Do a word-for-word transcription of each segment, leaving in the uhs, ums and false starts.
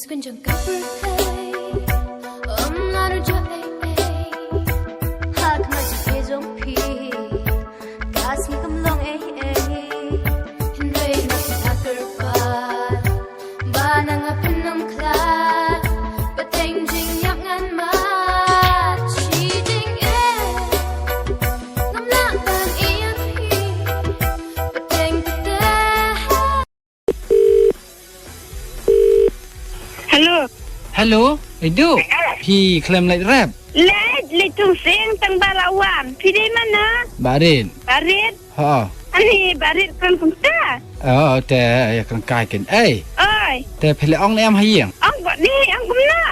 Kan jong ka pyrthei, ym nga ruh ei ei. Ha khmat jong phi, ka sngi kam long ei ei. Hynrei nga phi ha kyrpad, ba na nga pynlong khlad, pateng jingïap ngan mad, shi jingeh. Ngam lah ban ïa phi, pateng te. Hello. Hello, Idu. Phi khlem leit rep? Leit, leit thung sing tang ba la wan. Phi dei mana? Barit. Barit? Ha. Ani Barit kan kumta. Oh, te ïa kan kai kin. Ei. Oi. Te phi la ong ne em ha ïing? Ong ba ni, ong kumna.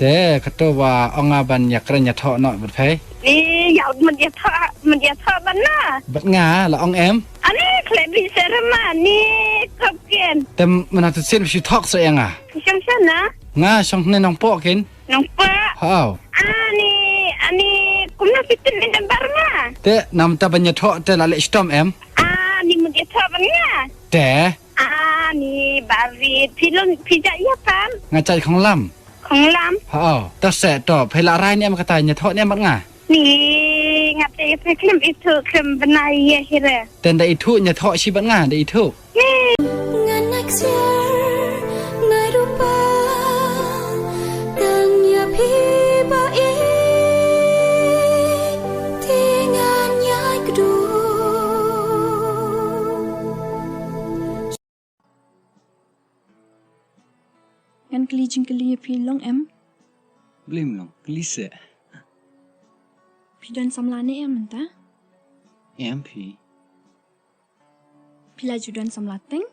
Te kato ba ong nga ban ïa kren ïa thoh noh bad phi. Ni ïa mut ïa thoh, mut ïa thoh ban na. Bad nga la ong em? Ani khlem bi serma ni kop ken. Te mana tu sin shu thok sa ïa nga. Shong sana? Nga shong ne Nongpoh ken. Nongpoh? Hau. Ani, ani kumna fitin ni nambar nga. Te namta ban ïa thoh te la leh shitom em? Ani mut ïa thoh ban nga. Te? Ani Barit, phi long phi jait ïa pan. Nga jait Khonglam. Khonglam. Hau. To se to phi la rai ne em kata ïa thoh ne em bad nga. Ni nga te phi khlem ithuh khlem bnai ïa hi re. Te nda ithuh ïa thoh shi bad nga nda ithuh. Ngan nak siar ngai rupa tang ïa phi ba i ti ngan ïa kdu. Ngan kylli jingkylli ïa phi long em? Blim long, kylli se. Phi don samla ne em mynta? Em phi. Phi la ju don samla teng?